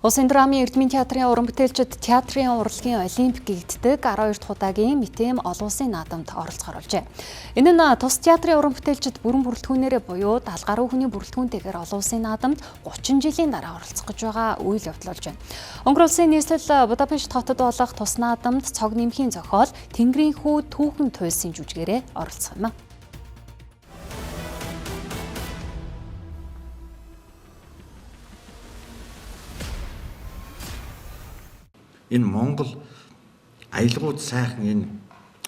Улсын драмын Эрдмийн театрын уран бүтээлчид театрын урлагийн олимп гэгддэг 12 дахь удаагийн МИТЭМ олон улсын наадамд оролцохоор болжээ. Энэ нь тус театрын уран бүтээлчид бүрэн бүрэлдэхүүнээрээ буюу 70 гаруй хүний бүрэлдэхүүнтэйгээр олон улсын наадамд 30 жилийн дараа оролцох гэж байгаа үйл явдал болж байна. Унгар улсын нийслэл Будапешт хотод болох тус наадамд цог нэмхийн зохиол Тэнгэрийн хүү түүхэн туйлсын жүжигээрээ оролцох юм. Энэ Монгол аялгууд сайхан энэ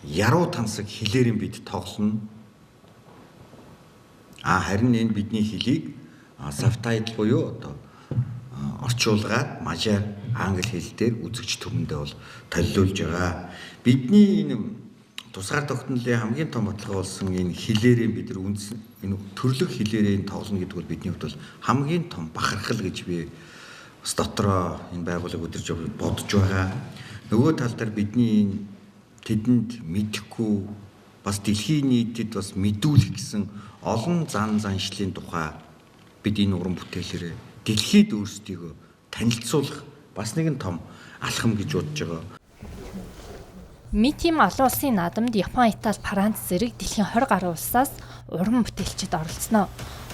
яруу тансаг хэлээрэн бид тоглоно. Харин энэ бидний хэлийг subtitle буюу одоо орчуулгаад мажар англи хэл дээр үзэгч түмэндээ бол толиулж байгаа. Бидний энэ тусгаар тогтнолын хамгийн том бодлого болсон энэ хэлээрэн бид нар үндсэн энэ төрлөх хэлээрээ тоглоно гэдэг бол бидний хувьд бол хамгийн том бахархал гэж би бас дотроо энэ байгууллага өдөрж бодож байгаа. Нөгөө тал дээр бидний энэ тэдэнд мэдэхгүй бас дэлхийн нийтэд бас мэдүүлэх гэсэн олон зан заншлын тухай бид энэ уран бүтээлээрээ дэлхийд өөрсдийгөө танилцуулах бас нэгэн том алхам гэж бодож байгаа. МИТЭМ олон улсын наадамд Япон, Итали, Франц зэрэг дэлхийн 20 гаруй улсаас уран бүтээлчид оролцсноо.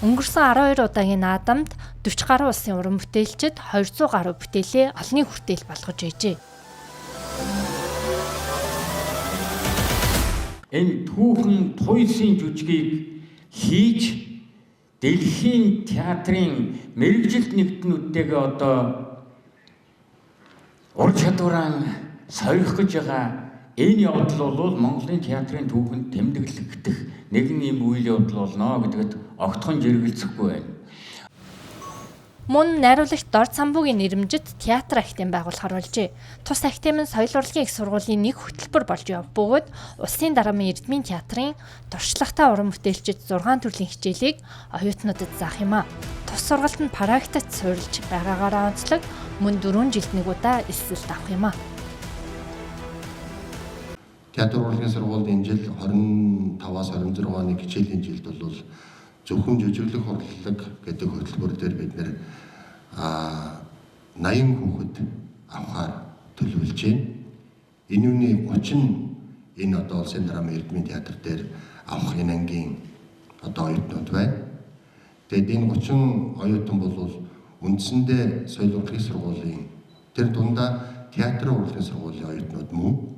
Өнгөрсөн 12 удаагийн наадамд 40 гаруй улсын уран бүтээлчид 200 гаруй бүтээлээ олонний хүртээл болгож байжээ. Энэ түүхэн туйлсын жүжигийг хийж дэлхийн театрын мэргэжилт нэгтнүүдтэйгээ одоо ур чадвараа сорих гэж байгаа энэ явдал бол Монголын театрын түүхэнд тэмдэглэгдэх нэгэн ийм үйл явдал болно гэдэгт огтхон жиргэлцэхгүй байна. Мөн найруулагч Дорж Самбугийн нэрэмжит театр академи байгуулахар болжээ. Тус академи нь соёл урлагийн их сургуулийн нэг хөтөлбөр болж явах бөгөөд улсын драмын Эрдмийн театрын туршлагатай уран бүтээлчид 6 төрлийн хичээлийг оюутнуудад заах юм а. Тус сургалт нь практикт суурилж байгаагаараа онцлог мөн 4 жилд нэг удаа элсэлт авах юм а. Театр урлагийн сургуульд энэ жил 25-аас 26 оны хичээлийн жилд бол зөвхөн жүжиглэх урлаг гэдэг хөтөлбөр дээр бид нэр 80 хүүхэд авахар төлөвлөж байна. Энэ үний 30 энэ одоо улсын драмын Эрдмийн театр дээр авах энэ ангийн одоо оюутнууд байна. Тэгээд энэ 30 оюутан бол үндсэндээ соёл урлагийн сургуулийн тэр дундаа театрын урлагийн сургуулийн оюутнууд мөн.